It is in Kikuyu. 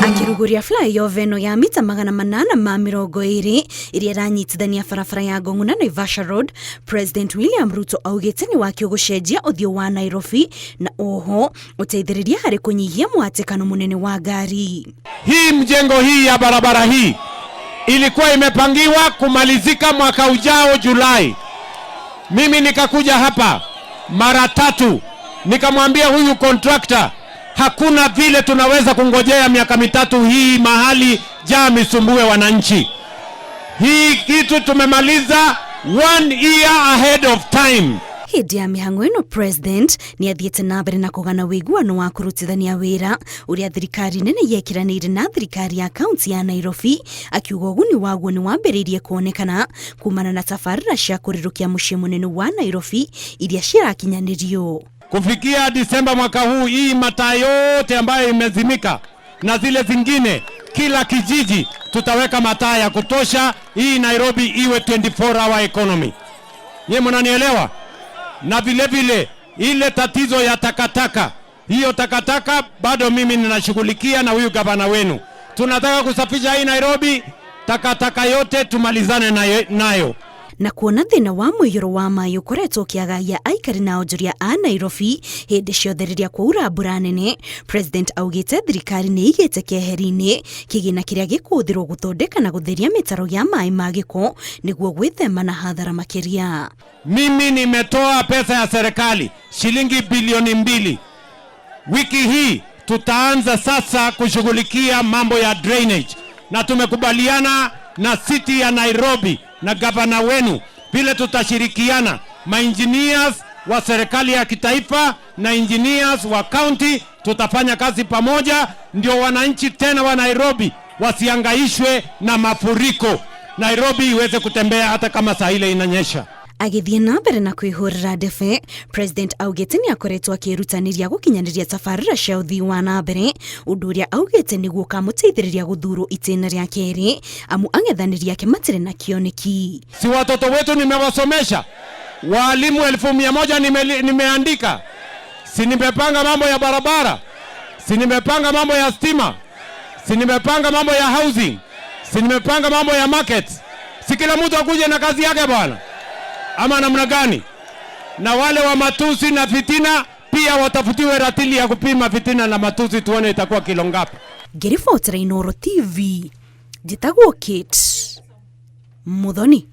Akĩrugũria flyover ĩno ya mita 820 ĩrĩa ĩranyitithania barabara ya Ngong'u na Naivasha Road, President William Ruto augĩte nĩ wake ũgũcenjia ũthiũ wa Nairobi na oho ũteithĩrĩria harĩ kũnyihia mũhatĩkano mũnene wa ngari. Hii mjengo hii ya barabara hii ilikuwa imepangiwa kumalizika mwaka ujao Julai. Mimi nikakuja hapa mara tatu nikamwambia huyu contractor, hakuna vile tunaweza kungojea miaka 3 hii mahali jam isumbue wananchi. Hii kitu tumemaliza one year ahead of time. Hĩndĩ ya mĩhang'o ĩno, President nĩ athiĩte na mbere na kũgana ũiguano wa kũrutithania wĩra ũrĩa thirikari nene yekĩranĩire na thirikari ya kaunti ya Nairobi, akiuga ũguni waguo nĩ wambĩrĩirie kuonekana kumana na tabarĩra cia kũrĩrũkia mũciĩ mũnene wa Nairobi iria cirakinyanĩrio. Kufikia Disemba mwaka huu, hii mataa yote ambayo imezimika na zile zingine, kila kijiji tutaweka mataa ya kutosha, hii Nairobi iwe 24 hour economy. Nyie mnanielewa? Na vile vile ile tatizo ya takataka, hiyo takataka bado mimi ninashughulikia na huyu gavana wenu. Tunataka kusafisha hii Nairobi, takataka yote tumalizane nayo. Na kuona thĩna wa mũiyũro wa maĩ ũkoretwo ũkĩagagia aikari na onjoria a Nairobi hĩndĩ ciothe rĩrĩa kwaura mbura nene, President augĩte thirikari nĩ ĩigĩte keheri-inĩ kĩgĩna kĩrĩa gĩkũhũthĩrwo gũthondeka na gũtheria mĩtaro ya maĩ ma gĩko nĩguo gwĩthema na hathara makĩria. Mimi nimetoa pesa ya serikali shilingi bilioni 2. Wiki hii tutaanza sasa kushughulikia mambo ya drainage, na tumekubaliana na city ya Nairobi na gavana wenu vile tutashirikiana, maengineers wa serikali ya kitaifa na engineers wa county, tutafanya kazi pamoja, ndio wananchi tena wa Nairobi wasiangaishwe na mafuriko, Nairobi iweze kutembea hata kama saa ile inanyesha. Agĩthiĩ na mbere na kwĩhũrĩra ndebe, President augĩte nĩ akoretwo akĩĩrutanĩria gũkinyanĩria tabarĩra cia ũthii wa na mbere, ũndũ ũrĩa augĩte nĩguo ũkamũteithĩrĩria gũthurwo itĩna rĩa kerĩ, amu ang'ethanĩri ake matirĩ na kĩoneki. Si watoto wetu nimewasomesha, walimu 100,000 nimeandika, si nimepanga mambo ya barabara, si nimepanga mambo ya stima, si nimepanga mambo ya housing, si nimepanga mambo ya market? Si kila mtu akuje na kazi yake bwana, ama namna gani? Na wale wa matusi na fitina pia watafutiwe ratili ya kupima fitina na matusi, tuone itakuwa kilo ngapi. Ngĩribotera Inooro TV, njĩtagwo Kate Muthoni.